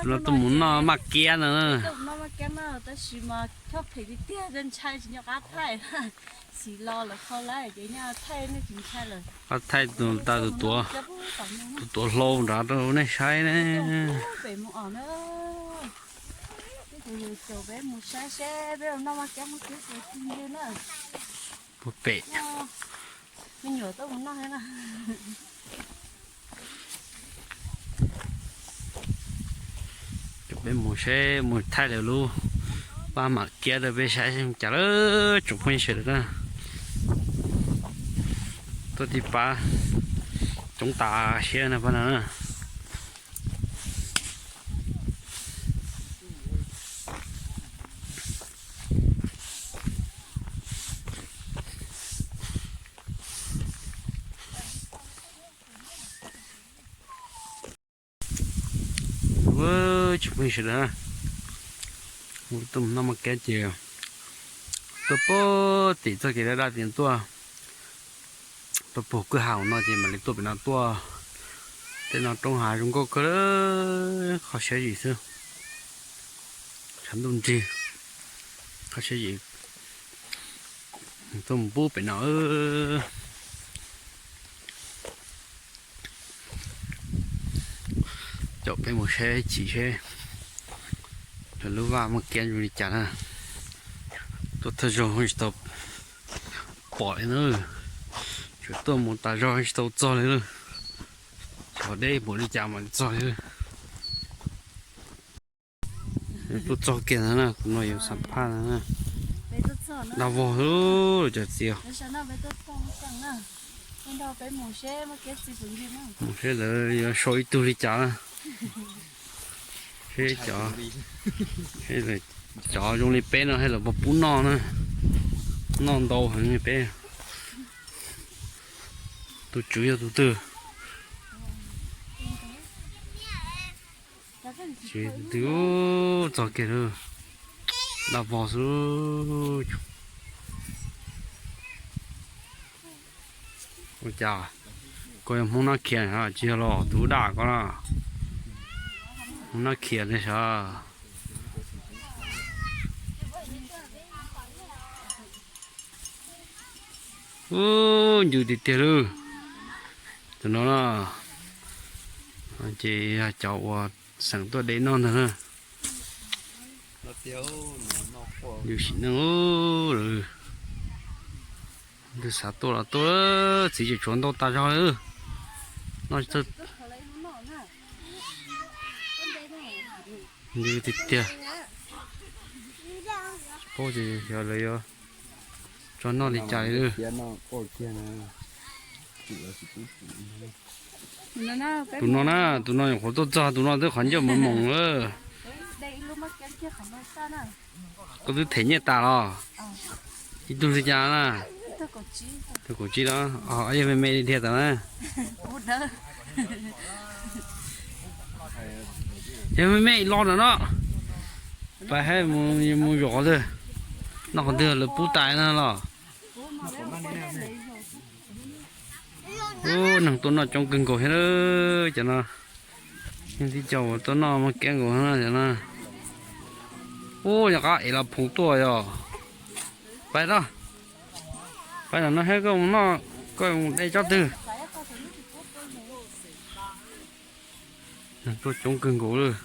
No tuaj mus noj maj kiab no. Tuaj mus noj maj kiab no tab sis mas choj phem tiag tiag, ntshai tsis nco qab thaij. Xis los lawm kho lawm ces nyob thaij nej tsis ntshai lawm. Qab thaij tus tas tus tuav, tus tuav hlau nrad rau nej saib ne. Pem mus os na. Peb tus yus caum peb mus saib seb peb noj maj kiab muaj kiab tus twg na. Puag pem. Me nyuam tuaj mus noj na. Ces peb mus seb mus thaij lawv lub pab mam kiab rau peb saib cas lawm tsoom phooj ywg sawv daws na. Tuaj tib pab coob tas siab na pab no na. Tsoom phooj ywg sawv daws, tuaj mus noj maj kiab ces tuaj puag tim txoj kev daj daj tim tuaj, tuaj puag kwj ha no ces mam li tuaj pem no tuaj. Tej no roob hav zoo nkauj kawg, qhov siab zim xwb. Tshav ntuj nrig, qhov siab zim. Tuaj mus pub pem no. Caum peb mus saib chim seb lawv lub vaj muaj kiab zoo li cas na. Tuaj thawj zaug tsis tau pom li na. Tsuas tuaj mus tas zog tsis tau txog li. Xyov deb npaum li cas mam li txog li. Tuaj txog kiag ntawd na, tus no yus xam phaj ntawd na. Dag vog xwb cov txiv. Mus seb lawv yuav sau ib tug li cas na. Seb cov, cov zoo li peb no thiaj lawv puas pub noj na. Noj ntau heev li peb. Tus tswv yog tus twg? Ces twb txog kiag lawm, dag vog xwb. Ua cas koj yog Hmoob Nab Khias tsis yog los tus daj koj na? Hmoob Nab Khias li sav. Ub, ncw tiag tiag lawm. Tus no na, ces yog cov uas xeem tuaj de noj ntag na. Ncw sim neej lawm. Tus xav tuaj los tuaj, txiv tseem tshuav ntau tas zog li. Noj tsis txawj. Ncw tiag tiag. Tsis paub ces xyov lawv yuav tso noj li cas li lawm. Tus no na, tus no nyuam qhuav tuaj txog, tus no twb qhov ncauj moov moos lawm. Koj twb them nyiaj tas los? Ib tug li cas na? Tus kaum tsib los? Yog me me li dhia tas na. Yog me me los ntawm no. Pais hais mus zov qhov twg? Noj qhov twg lawv pub tais no los? Ub, neeg tuaj noj coob kawg nkaus thiab cov no. Neeg tib co uas tuaj noj maj kiab nkaus no cov no. Ub, yog qab ev los phoov tuaj yog. Pais tod, pais no thiab koj mus noj, koj mus de tsob twg? Neeg tuaj coob kawg nkaus lawm.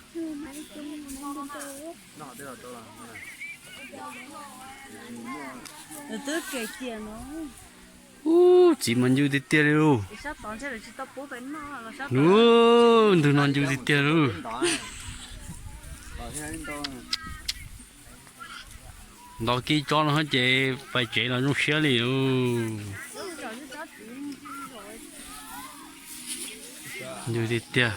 Ub, txiv mas ncw tiag tiag li lauj. Ub, ntwg no ncw tiag tiag lauj. Ntov kib tsob no ces pais tsev los zoo siab li lauj. Ncw tiag tiag.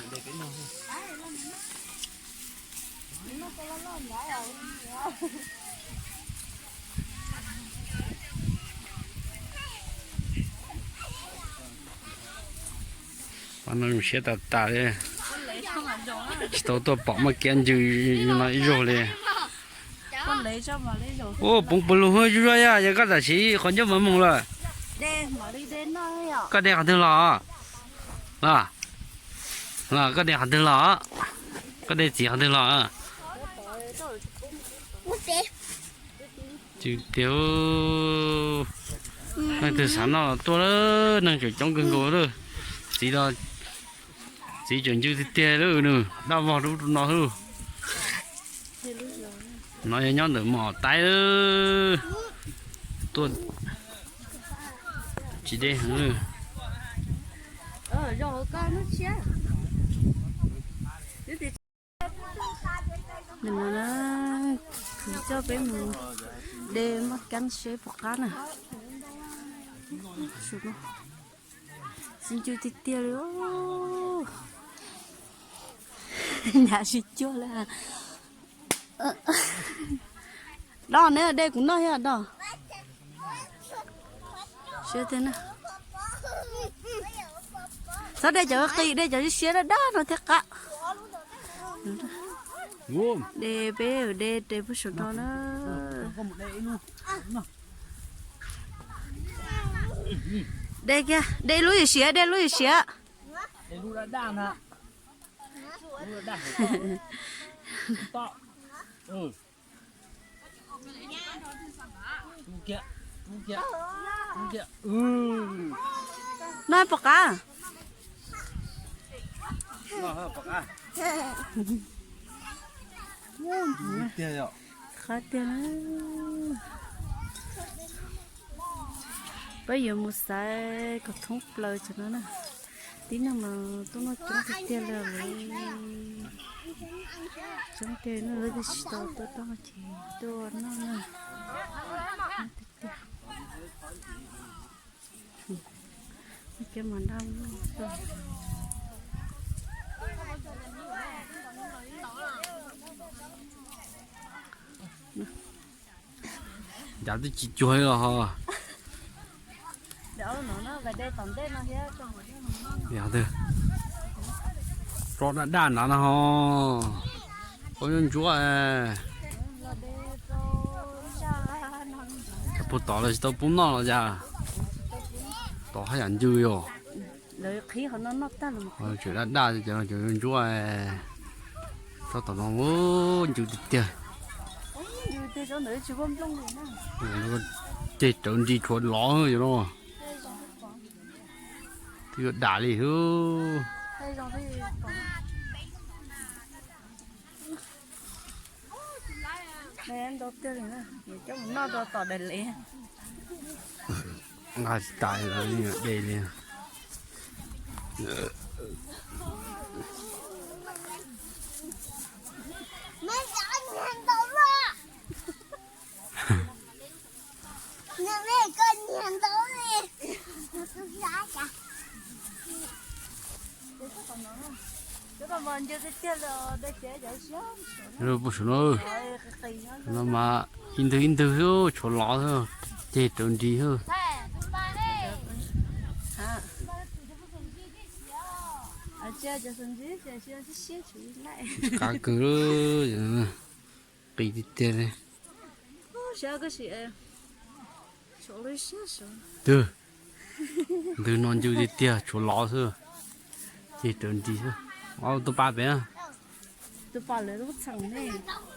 Pab no zoo siab tas tas li. Tsis tau tuaj pom maj kiab ncw no ib zaug li. Ub, poob pawg lug zuj zuaj yog, yog koj tam sim qhov ncauj moov moos lawm. Koj de qhov twg los? Los, los koj de qhov twg los? Dej txiv qhov twg los? Tiag, leej twg xav noj los tuaj lawm, neeg tseem coob kawg nkaus lawm. Txiv los, txiv tseem ncw tiag tiag lawm, nws daj vog rau ub rau no xwb. No yog nyob ntawm Mos Taib lawm. Tuaj tsis deb heev lawm. Nim no na, kuv coj peb mus de maj kab seb puas qab na. Tsis ncw tiag tiag li. Nyab tsis cuag li. Dog, neb de kuv noj thiab dog. Siab tiag na. Txhob de cov qis, de cov siab daj daj no thiaj qab. De peb de de puag saum no na. De kiag, de lub yam siav, de lub yam siav. Noj puas qab? Qab tiag na. Peb yuav mus xaiv kom thoob plaws cov no na. Tib neeg mas tuaj noj coob tiag tiag li. Coob tiag, noj lawv twb tsis tau tuaj noj ces tuaj noj na. Tiag tiag. Kev mas daj. Ncav twb tsis cuag li los ho. Roj daj daj nrad no ho. Poob ntsuab ntsuab. Cov puag tod los tsis tau poob noj los cas. Tod haj yam ncw yom. Tseem daj daj, cov no cov ntsuab ntsuab, tsob tom no ncw tiag tiag. Ceg rawv nris tshuav lov yom no. Twb yuav dam li hub. Nqa tsis tas li, de li. Puag saum no, no mas ib ntwg ib ntwg xwb, tshuav lov xwb, ceg rawv nris xwb. Qab kawg, qis tiag tiag li. Twb, ntws no ncw tiag tiag, tshuav lov xwb, ceg rawv nris xwb. Tus pas pem,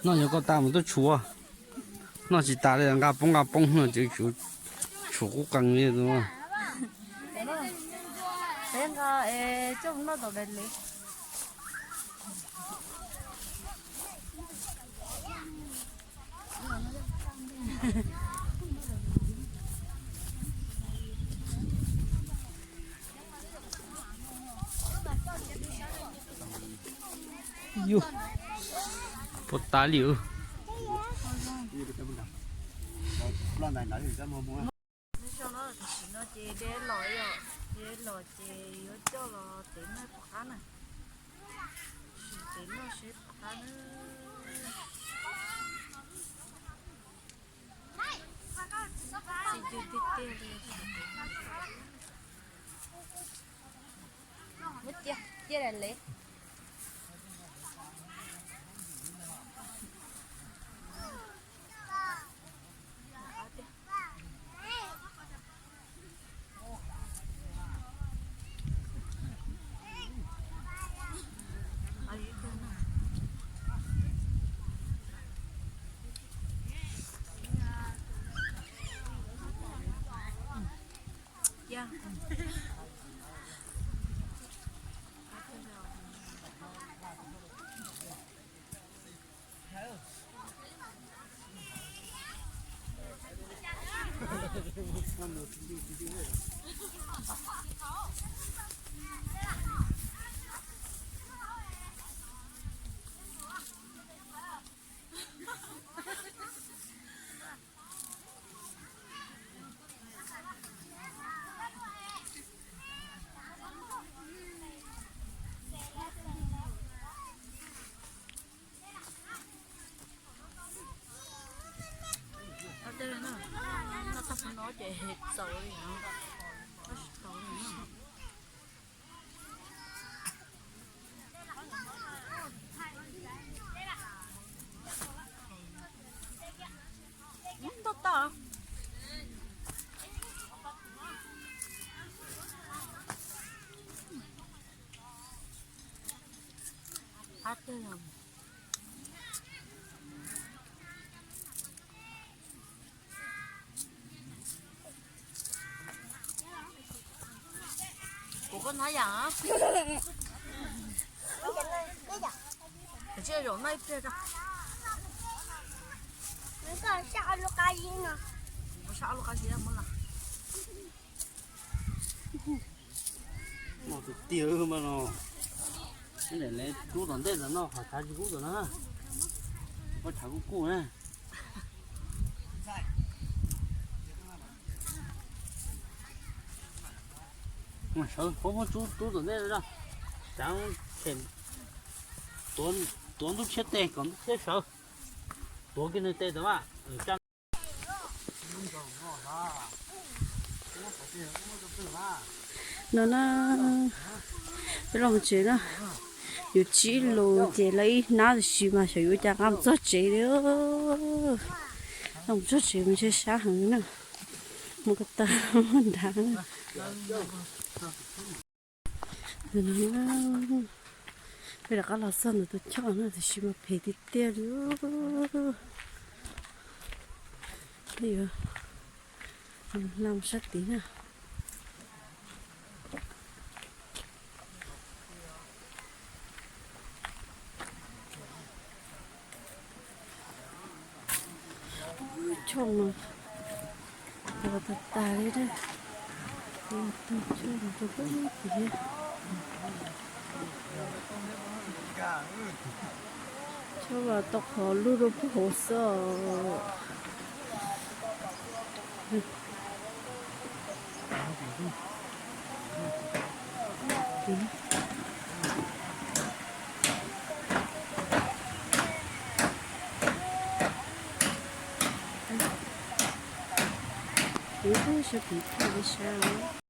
noj yuav koj tas mus tuaj tshuav. Noj tsis tas li, nqa poob nqa poob no ces tshuav qub qees li. Yus, puas tas li. Tam sim no ces de los, de los ces yuav coj los tev noj puas qab na. Tev noj seb puas qab na. Tsis ncw tiag tiag li. Muab cia, cia daim lev. Noj tag no ces txaus li, noj tsis tau li. Ntau tag. Qab teg los. Kuv koj hnab yam. Tsis zaum no ib pliag tso. Sab ob lub qab zib no. Sab ob lub qab zib muab los. Mas tus tiag mas no. Rub tom ntej ntawm no, qhov tshav tsis kub tom no. Muab tshav kub kub na. Sawv, puab muab rub tom ntej no. Tsam tuav ntub tshiab tes kom ntub tshiab sawv. Tuav kiag nws tes tod mas. No na, peb los mus tsev na. Yuav tsib lus ces lawv ib hnab tiam sis mas xyov yuav ua cas nqa mus txog tsev li. Nqa mus txog tsev mas ntshe sab heev na. Mus ko taw nrad. Peb rov qab los txog ntawm tus choj no tiam sis mas phem tiag tiag li. Peb yuav hla mus sab tid na. Choj mas tuav tag tag li na. Choj mas tau qhov lug rau puag hauv xwb os. Kuv sab tid thiaj li sab.